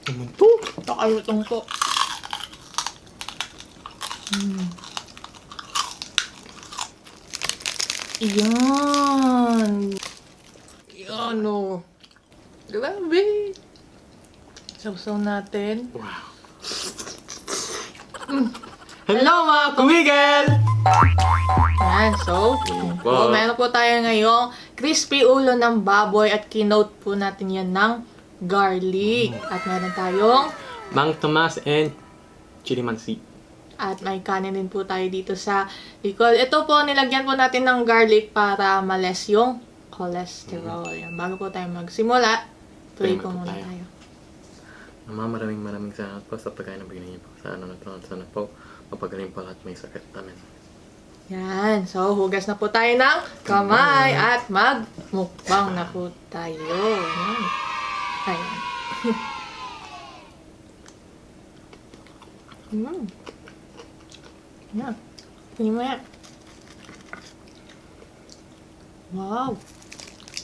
Naman to. Nakalutong po. Yan. Yan o. Grabe. Sausaw natin. Wow. Hello mga kumigel! Yan, so, Wow. meron po tayo ngayong crispy ulo ng baboy at kinote po natin yan ng garlic. At meron tayong, Mang Tomas and Chili Mansi. at may kanin din po tayo dito sa likod. Ito po, nilagyan po natin ng garlic para males yung cholesterol. Yan, bago po tayo magsimula, pray po muna tayo. Mama, maraming salamat po sa pagkain na binigyan niyo po sa ano na ito. Sana po, mapagaling po lahat may sakit. Amen. Yan, so hugas na po tayo ng kamay at magmukbang na po tayo. Yan. Ayan. Yan. Tingin mo yan. Wow.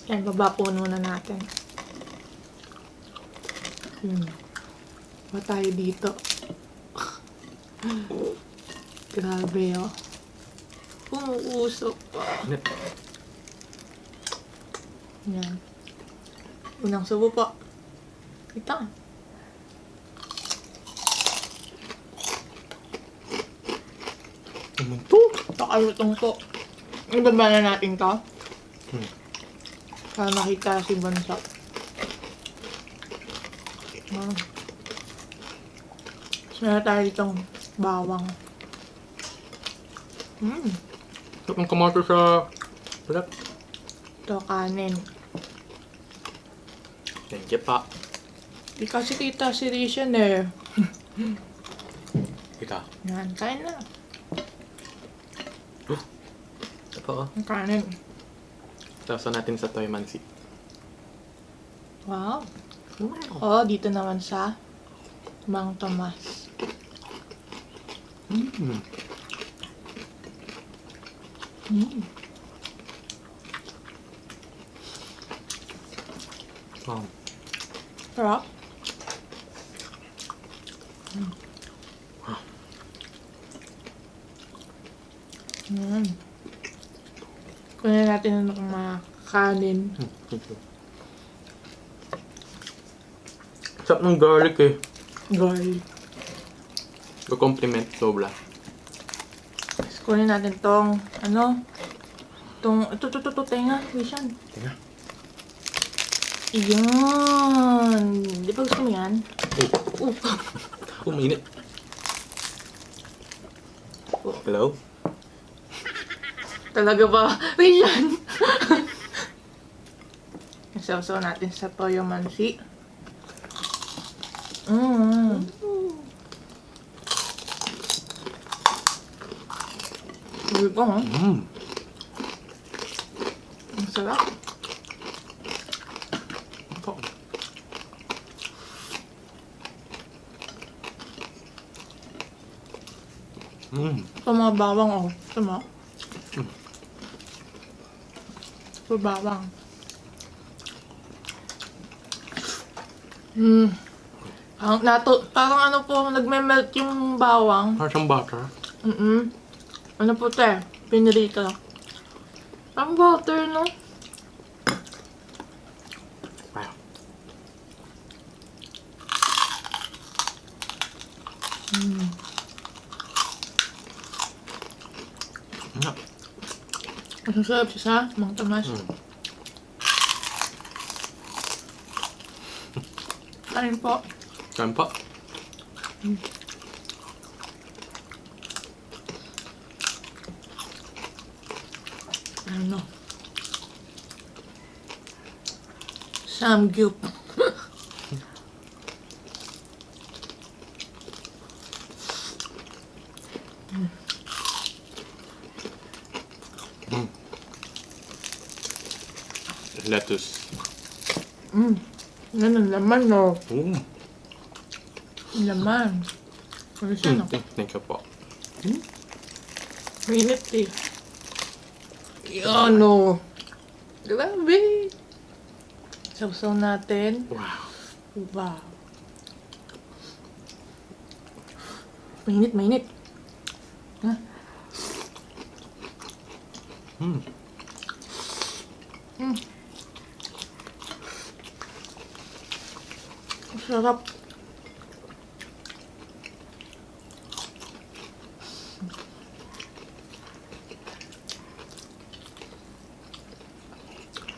Yan, baba po muna natin. Ba tayo dito? Grabe, oh. Umuusok pa. Yan. Unang subo po. Kita. Naman to. Nakalutong po. Ibaba na natin to. Para makita si Bansa. So, meron tayo ditong bawang. Ito ang kamato sa ulat. Ito, kanin. Thank you pa. Di kasi kita si Rishan eh. Ika. Yan, kain na. Ito po. Ang kanin. Sausaw natin sa Toy Mansi. Wow. Oh, dito naman sa Mang Tomas. Wow. Sarap. Kunin natin ng mga kanin. Thank you. Sarap ng garlic eh. Garlic. Compliment sobra. Tapos kunin natin tong, ito, tenga, Rishan. Tingnan. Iyan. Di ba gusto mo yan? Mainit. Hello? Talaga ba? Rishan! Isaw-saw natin sa toyo mansi. Sabi ko, ha? Ang sarap. Ito mga bawang, oh. Ito mo. Ito bawang. Parang ano po, nagme-melt yung bawang. Parang butter. Ano po ito eh? Pinirito. Ang butter, no? Wow. Ang sarap siya sa Mang Tomas. Kain po. Kain pa. Ano? Samgyup. Lettuce. Yan ang laman, no? Mm. Laman. Ano siya, no? Thank you po. Mainit eh. Yan, no? Grabe. Sausaw natin. Wow. Wow. Mainit, mainit. Ha? Mm. Sarap.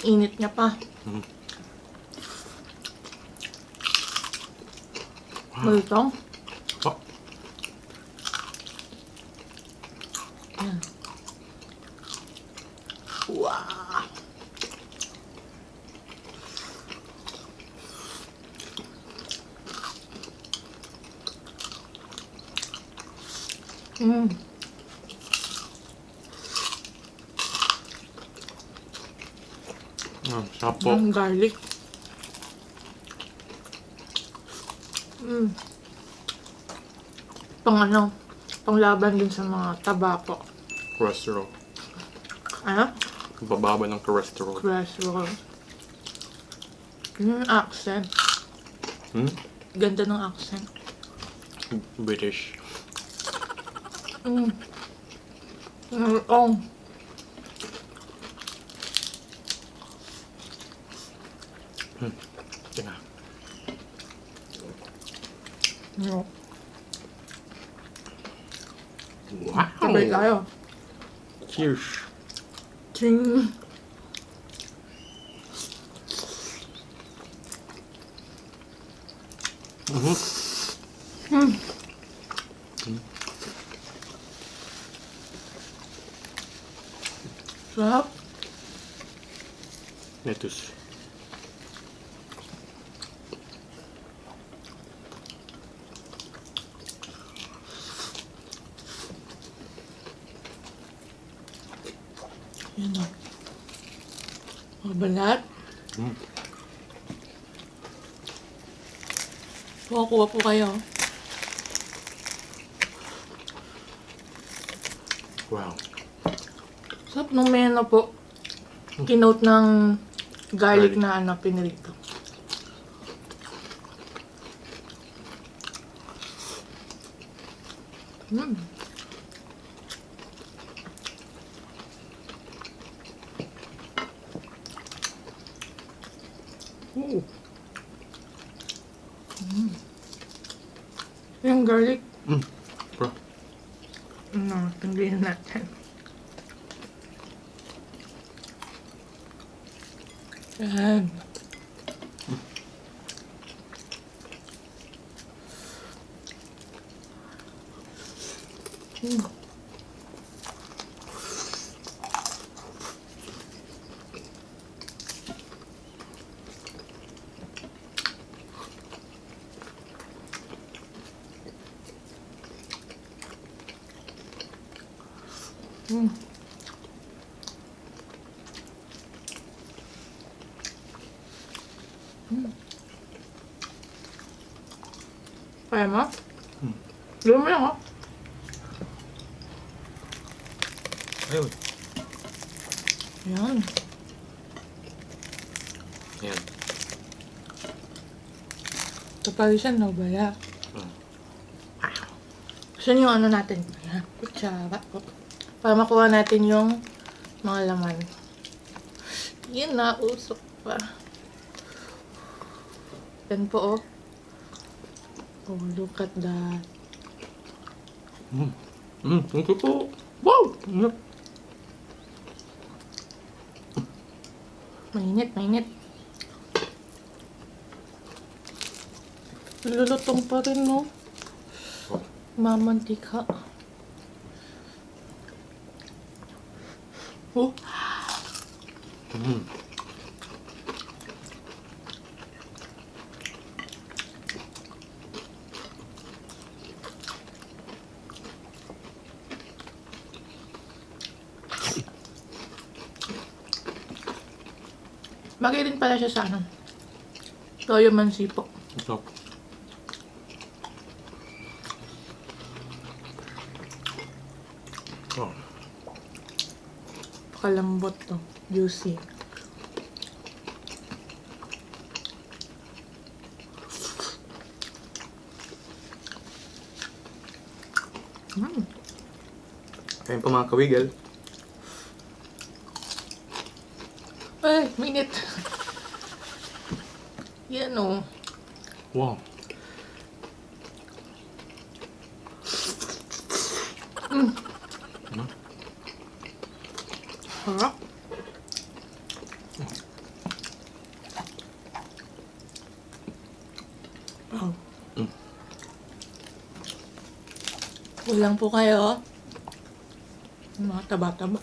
Init niya pa. Malutong. Oh. Yan. Wow. Mm. Sarap po. Garlic. Pang ano, panglaban din sa mga tabako. Cholesterol. Ano? Bababa ng cholesterol. Cholesterol. Yung accent. Hmm? Ganda ng accent. British. Oh. Tingnan. No. Wow! Sabay tayo. Cheers! Ching. Sarap. Lettuce. Yan o. Mabalat. Kuha po kayo. Wow. Sarap nung may ano po. Kinote ng garlic na ano, pinirito. Yung garlic. Bro. No, tanggalin natin. Yan. Kaya mo? Gawin mo lang, oh. Ayun. Yan. Ayan. Kapag siya nabaya. Gusto niyo yung ano natin? Yan. Kutsara. Para makuha natin yung mga laman. Yan na, usok pa. Yan po, oh. Oh, look at that. Thank you po. Wow! Mainit, mainit. Lulutong pa rin, no? Mamantika. Oh. Bagay din pala siya sa ano. Toyo mansipo. Ito. Oh. Pakalambot to. Juicy. Kain po mga kawigel. Ay, minit. Yan o. Wow. Harap. Oh. Kulang po kayo. Mga taba-taba.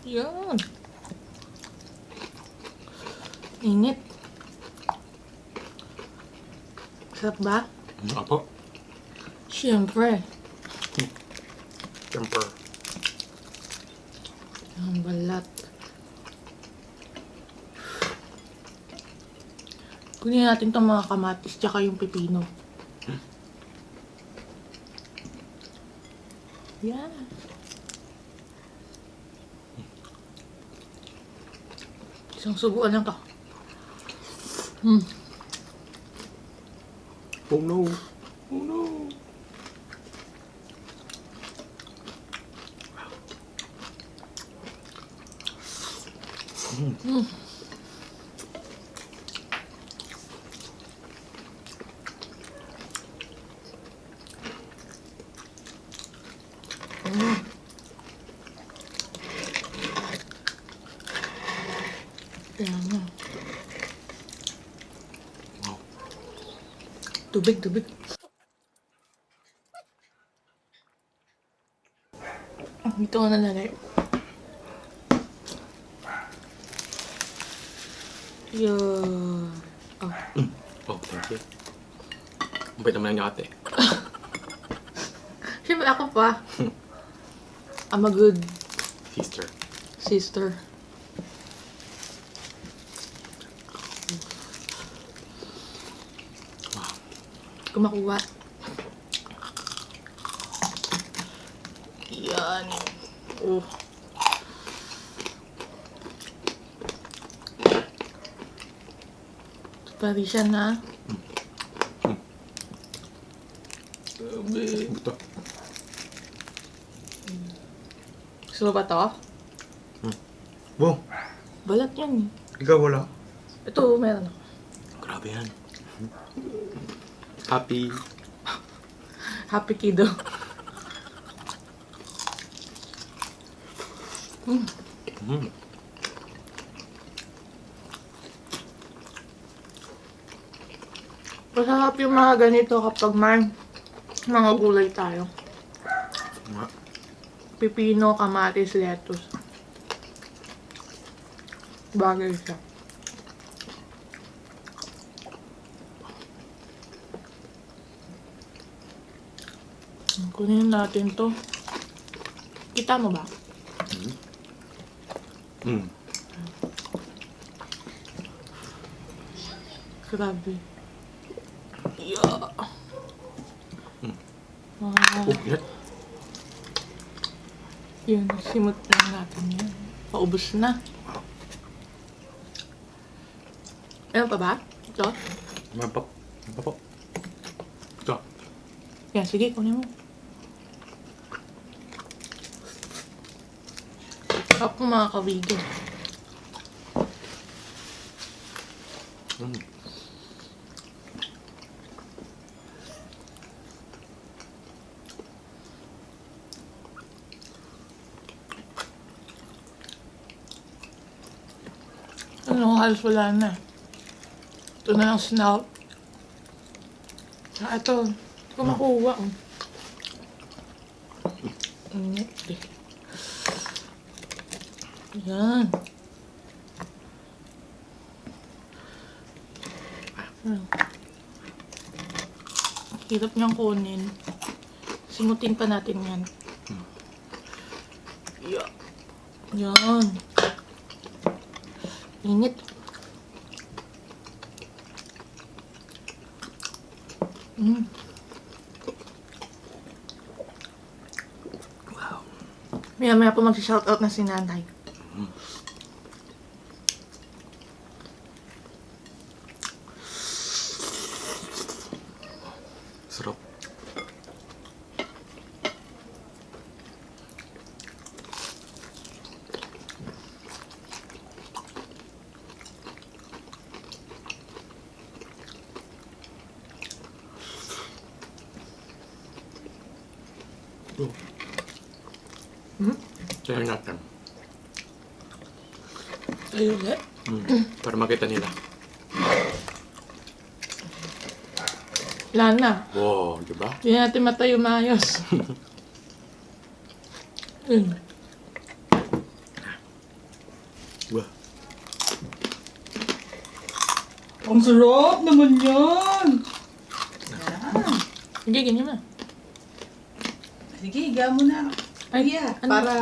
Yan. Init. Sarap ba? Apo. Siyempre. Temper. Ang balat. Kunin natin itong mga kamatis tsaka yung pipino. Yan. Isang subuan lang to. Oh no. Oh no. Yan na. Wow. Tubig, tubig. Ito ko nalalay. Yun. Oh. Oh, thank you. Ang bait naman ng ate. Siyempre ako pa. I'm a good Sister. sister. Wow. Kumakuha. Yan. Oh. Pari siya na. Sabi. Ito. Gusto mo ba to? Wow. Balat yan eh. Ikaw wala. Ito, meron ako. Grabe yan. Happy. Happy kiddo. Masarap yung mga ganito kapag may mga gulay tayo. Nga. Pipino, kamatis, lettuce. Bagay siya. Kunin natin to. Kita mo ba? Grabe. Yeah. Oh, yan. Yun, simot lang natin yan. Paubos na. Ano pa ba? Ito? Mapap. Mapap. Ito. Yan, sige, kunin mo. Sarap ng mga kawigin. Ano, halos wala na. Ito na lang snout. Ah, ito. Ito ko makuha. Yan. Hirap niyang kunin. Simutin pa natin yan. Yan. Init. Wow. Maya-maya po mag-shoutout na si nanay. Sarap. Try natin. Ayun ulit. Para makita nila. Wala na. Wow, diba? Hindi natin matayo maayos. Wow. Ang sarap naman yan! Sige, ganyan na. Sige, higa mo na. Ay, Yeah, ano? para...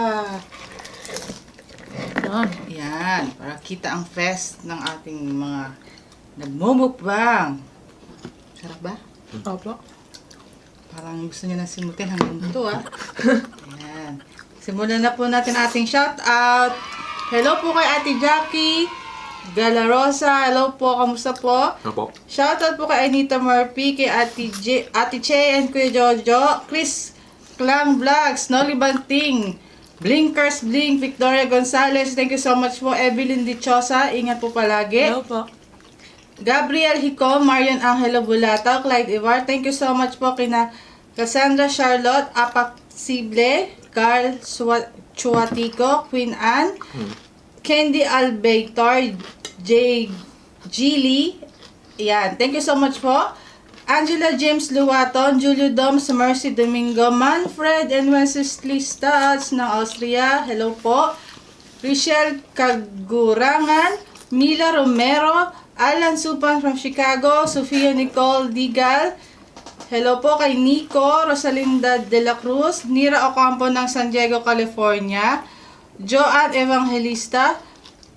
Yan. Yan, para kita ang fest ng ating mga nagmumukbang. Sarap ba? Opo. Parang gusto niya na simutin hanggang dito, ah. Yan. Simulan na po natin ating shoutout. Hello po kay Ate Jackie Galarosa. Hello po, kamusta po? Opo. Shoutout po kay Anita Murphy, kay Ate Che and Kuya Jojo, Chris Clang Vlogs, Noli Banting, Blinkers Blink, Victoria Gonzalez, thank you so much po. Evelyn Dichosa, ingat po palagi. Hello po. Gabriel Hico, Marian Angelo Bulata, Clyde Ivar, thank you so much po kina Cassandra Charlotte Apaksible, Carl Chuatico, Queen Anne, Candy Albator, Gili, yan, thank you so much po. Angela James Luwaton, Julio Doms, Mercy Domingo, Manfred and Wenceslas Stats ng Austria, hello po. Richelle Kagurangan, Mila Romero, Alan Supan from Chicago, Sofia Nicole Digal, hello po kay Nico Rosalinda de la Cruz, Nira Ocampo ng San Diego, California, Joanne Evangelista,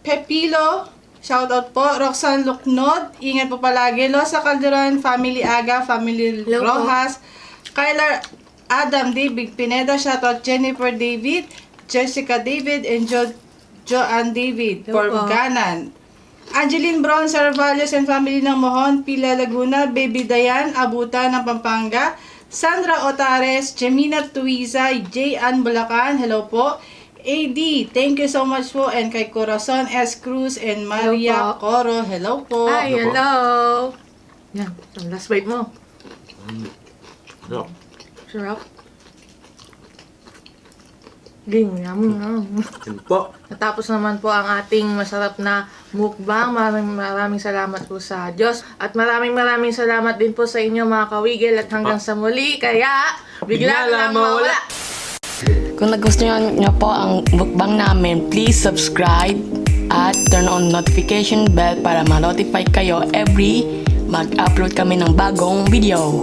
Pepilo, shoutout po, Roxanne Lucnod, ingat po palagi, Losa Calderon, Family Aga, Family Hello po. Rojas, Kyler Adam David Pineda, shoutout Jennifer David, Jessica David, and Joanne David, Hello po. Porganan. Angeline Brown Sarvalios and family ng Mohon, Pila Laguna, Baby Dayan, Abuta ng Pampanga, Sandra Otares, Jemina Tuiza, J. Ann Bulacan, hello po. AD, thank you so much po. And kay Corazon S. Cruz and Maria Hello po. Coro, hello po. Hi, Hello po. hello. Yan, ang last bite mo. Yeah. Sarap. Ging, yum. Yun po. Natapos naman po ang ating masarap na mukbang. Maraming salamat po sa Diyos. At maraming salamat din po sa inyo mga kawigil. At hanggang sa muli, kaya bigla lang mawala. Kung nagustuhan nyo po ang mukbang namin, please subscribe at turn on notification bell para ma-notify kayo every mag-upload kami ng bagong video.